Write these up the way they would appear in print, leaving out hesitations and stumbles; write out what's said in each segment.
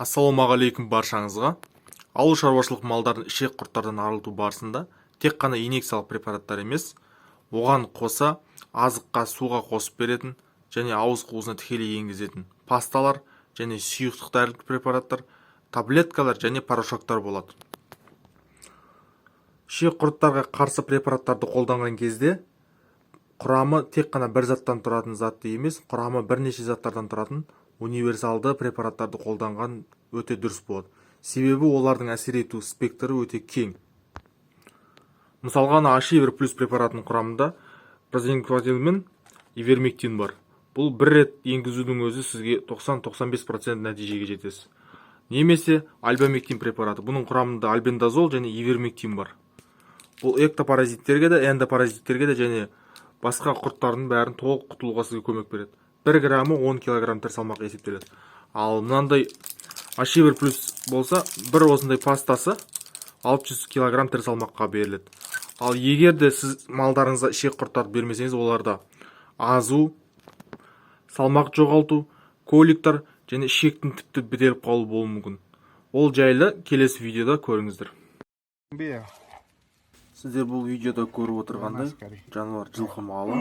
Ассалаумағалейкум баршаңызға! Ауыл шаруашылық малдарын ішек құрттардан арылту барысында тек қана инъекциялық препараттар емес, оған қоса азыққа, суға қосып беретін және ауыз қуысына тікелей енгізетін пасталар және сұйықтық дәрілік препараттар, таблеткалар және порошоктар болады. Ішек құрттарға қарсы препараттарды қолданған кезде құрамы тек қана бір заттан тұратын затты емес, құрамы бірнеше заттардан тұратын универсалды препараттарды қолданған өте дұрыс болады. Себебі олардың әсер ету спектрі өте кең. Мысалға, ана Ашивер плюс препаратының құрамында празиквантел мен ивермектин бар. Бұл бір рет енгізудің өзі сізге 90-95% нәтижеге жетесіз. Немесе Альбамектин препараты, бұның құрамында альбендазол және ивермектин бар. Бұл эктопаразиттерге де, эндопаразиттерге де және басқа құрттардың бәрін толық құтылуға сізге көмек береді. 1 граммы 10 килограмм тірі салмаққа есептеледі. Ал мынандай Ашивер плюс болса, бір осындай пастасы 600 килограмм тірі салмаққа беріледі. Ал егер де сіз малдарыңызға ішек құрттарды бермесеңіз, оларда азу, салмақ жоғалту, коликтар және ішектің тіпті бітеліп қалуы болуы мүмкін. Ол жайлы келесі видеода көріңіздер. Video. Сіздер бұл видеода көріп отырғандай, жануар, жылқы малы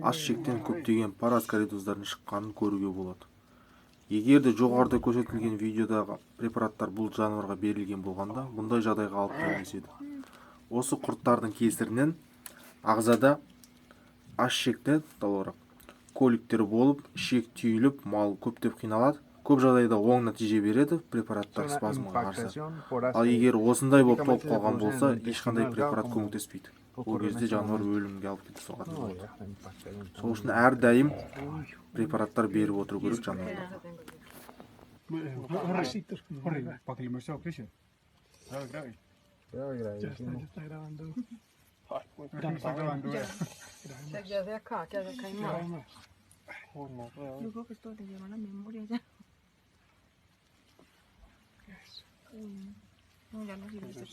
аш ішектен көптеген параскаридоздардың шыққанын көруге болады. Егер де жоғарыда көрсетілген видеодағы препараттар бұл жануарға берілген болғанда, бұндай жағдайға алып келмес еді. Осы құрттардың кесірінен ағзада, аш ішекте толығырақ коликтер болып, ішек түйіліп, мал көптеп қиналады. Көп жағдайда оң нәтиже береді препараттар спазмға қарсы. Ал егер осындай болып толып қалған болса, ешқандай препарат көмектеспейді. Ол кезде жануар өлімге алып кетіп соғатын болады. Сол үшін әрдайым препараттар беріп отыру керек жануарларға. Recitos. Horrible. Para que le muestre a Cristian. Grave, grave. Grave, Ya está, gravísimo. Ya está grabando. Está grabando. Ya. Ya de acá, que de acá hay más. Más. Yo creo que esto le lleva la memoria ya. Eso. Uy, no, ya no sirve este.